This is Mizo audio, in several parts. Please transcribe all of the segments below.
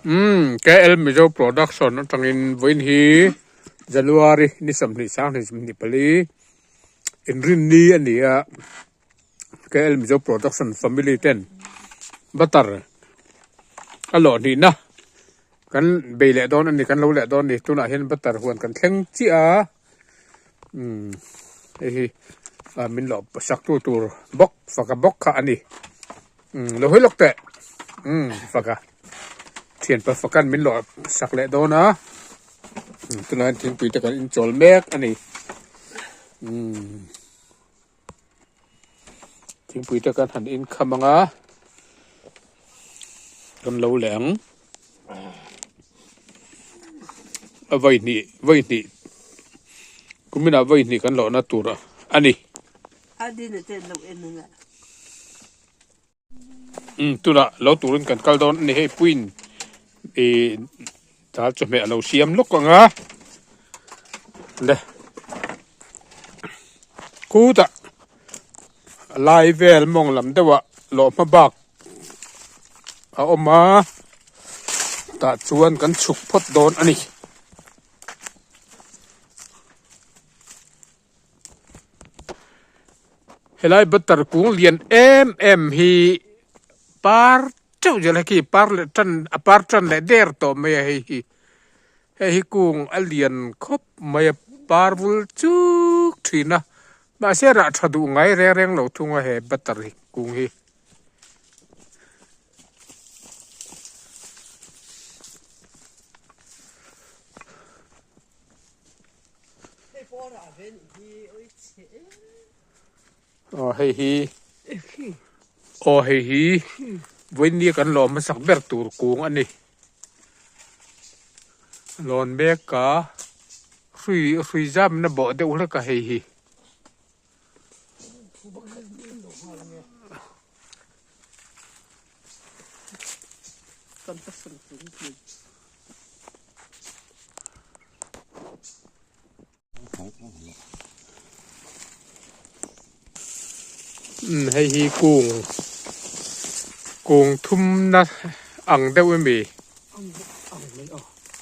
Umm KL Mizo Production atangin vawiin hi January ni sawmhnih sanghnih sawmhnih pali inrinni a ni a KL Mizo Production family ten butter a lawh hnihna kan bei leh dawn a ni kan lo leh dawn a ni tunah hian butter huan kan thleng chiah a umm hei hi ah min lo sak tu tur bawk faka bawk kha a ni umm lo hawi lawk teh umm faka thianpa fakan min lo sak leh dawn a tunah hian thingpui te kan inchawl mek a ni umm thingpui te kan han inkham ang a kan lo leh ang a vawi hnih vawi hnih kuminah vawi hnih kan lawhna tur a ni. Umm tunah lo turin kan kal dawn a ni hei puiin ih dal chawhmeh a lo siam lawk ang a le khutah a lai vel mawng lam deuhah lawh hma bak a awm a tah chuan kan chhuk phawt dawn a ni. Helai butter kung lian em em hi par teuh zel hei khi par leh tan a par tan leh der tawh mai a hei hi hei hi kung a lian khawp mai a par vul chuk thin a mahse rah tha duh ngai reng reng lo thung a he butter hi kung hi. Aw hei hi aw hei hi vawinia kan lawm hmasak ber tur kung a ni lawn mek a hrui hrui zamna bawh deuh hlek a hei hi. Umm hei hi kung kung thumna ang deuh emi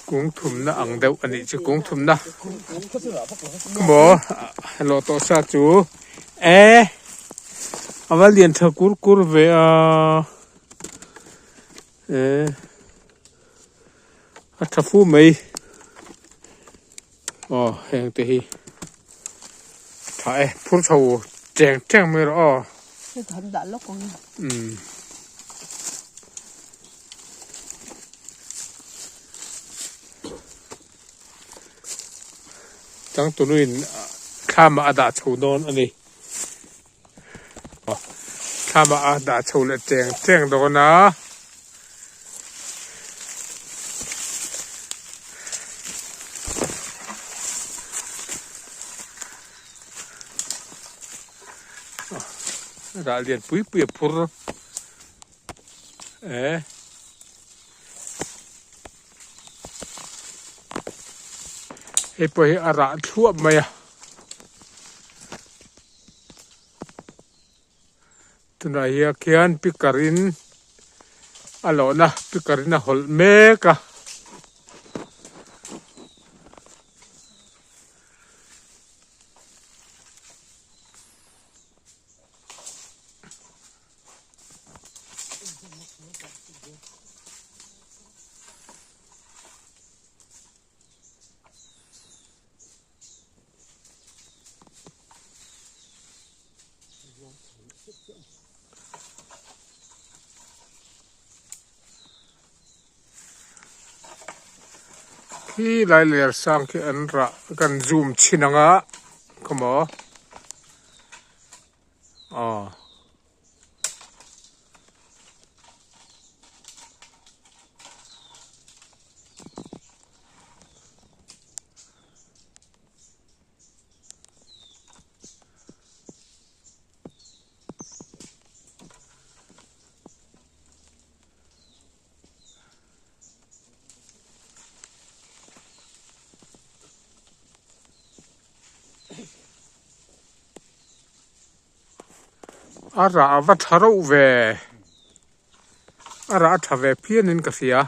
kung thumna ang deuh a nih chu kung thumna maw lawh tawh sa chu e a va lian tha kur kur ve a e a tha fu mai. Aw heng te hi tha e phur chho cheng cheng mai rawh aw. Hei ka han dah lawk ang e. Umm. Changtunuin thlamah a dah chho dawn a ni. Thlamah a dah chho leh cheng cheng dawn a. Rah lian pui pui a phur e. Hei pawh hi a rah thluah mai a. Tunah hian khian picker in a lawhna picker in a hawlh mek a. Khi lai ler sang khi an rah kan zoom chhin ang a khawmaw aw. A rah va tha reuh ve a rah a tha ve phian in ka hria.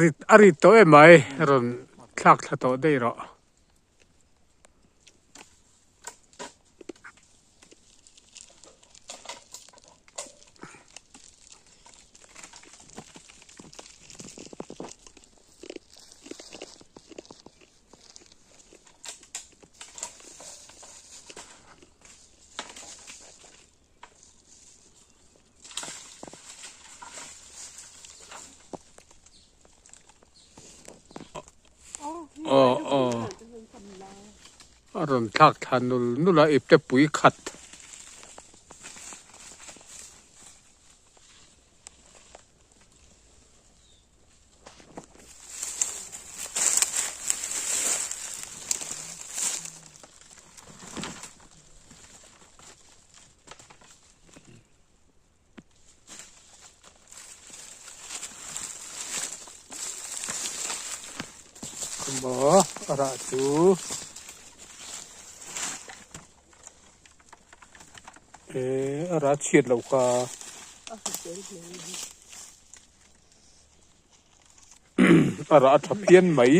rit a rit tawh em mai rawn thlak thla tawh daih rawh. Aw aw a rawn thlak thla nul nul a ipte pui khat. Maw a rah chu eh a rah chhiat loh kha. A rah a tha phian mai.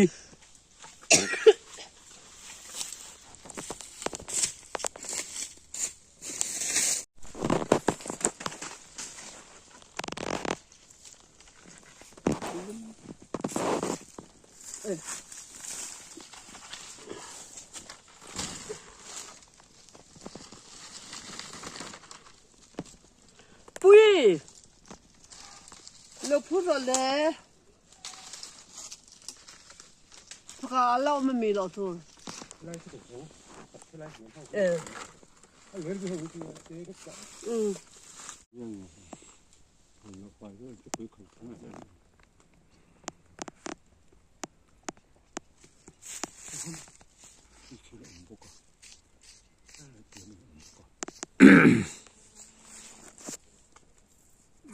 Pui! Lo phur rawh le. Phaka a la awm ami loh tur. Eh. Um.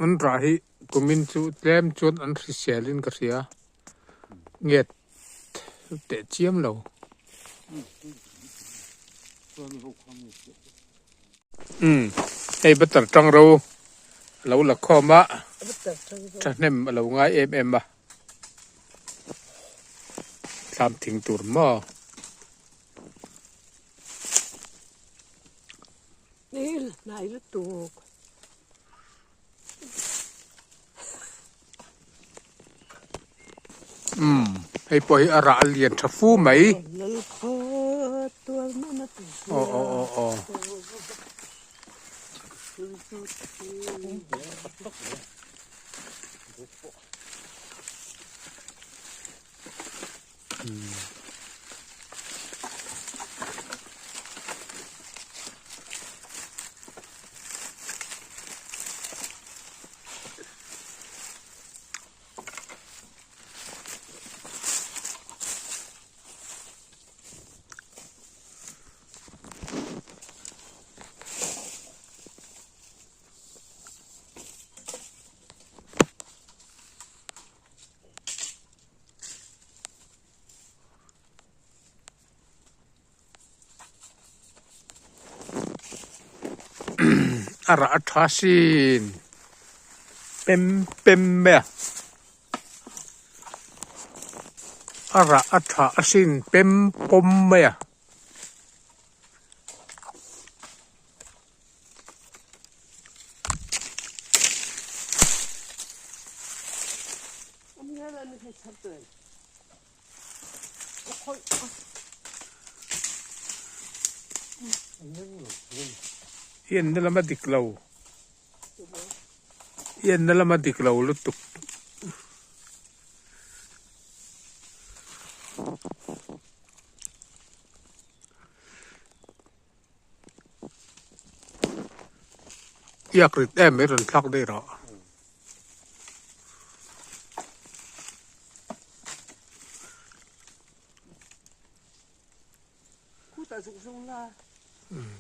An rah hi kumin chu tlem chuan an hrisel in ka hria nget teh chiam lo. Umm hei butter tang ro a lo la khawm a thahnem a lo ngai em em a thlam thing tur maw. Umm hei pawh hi a rah a lian tha fu mai. Aw aw aw aw. A rah a tha sin pem pem mai a a rah a tha asin pem pawm mai a. I enna lama dik lo i enna lama dik lo lutuk. Iak rit em mai rawn thlak daih rawh.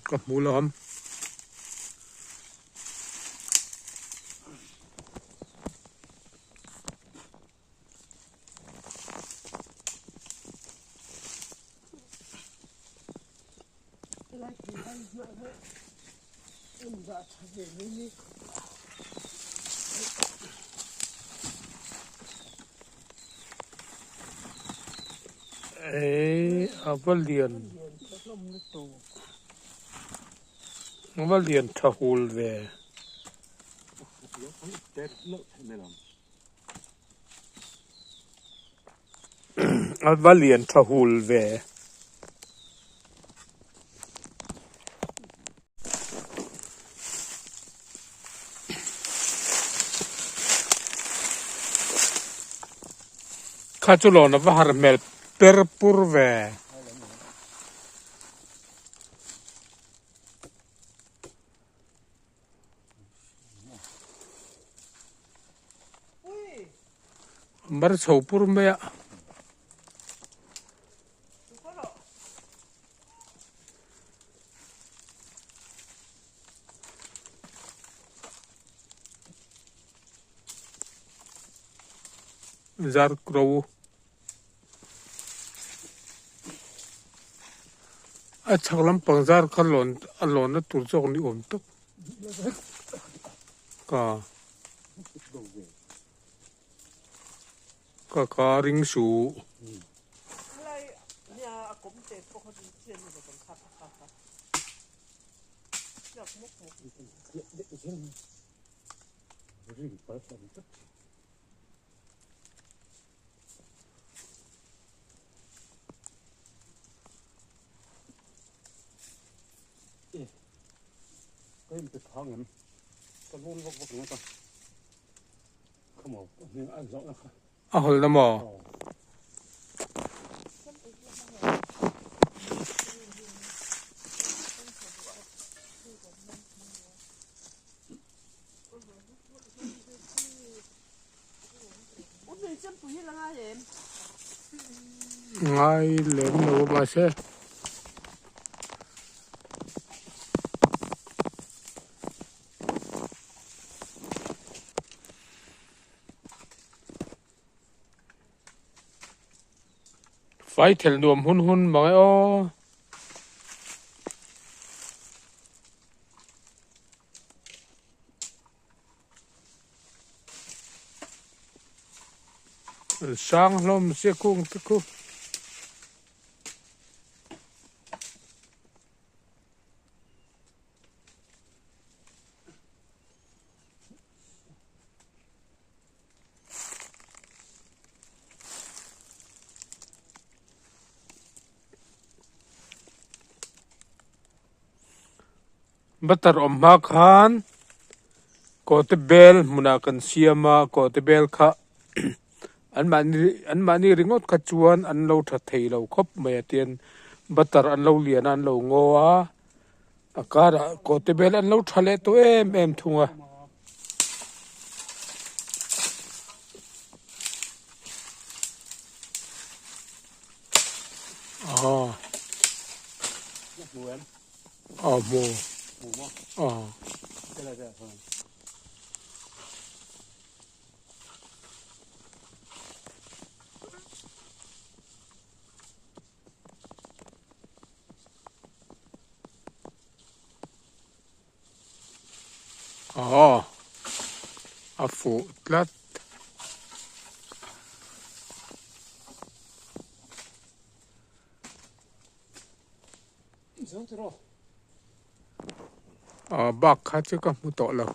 Ka hmu lo am. Eii a va lian a va lian tha hul ve. A va lian tha hul ve. Kha chu lawn a va har hmel per pur ve. Mar chho pur mai a. Zar ro a chhak lampang zar kha lawn a lawnna tur zawk ni awm tak ka ka ka ring suh. A hawl na maw? Ngai lem lo a mahse. Fai thelh nuam hun hun mang e aw. Sang hlawm sia kung te khu. Butter awm hma khan kawte bel hmunah kan siam a kawte bel kha anmahni anmahni ringawt kha chuan an lo tha thei lo khawp mai a tian butter an lo lian a an lo ngaw a a karah kawte bel an lo tha leh tawh em em thung a. Aw hmu. Aw. Aw. A fuh tlat. Bak kha chu ka hmu tawh lo.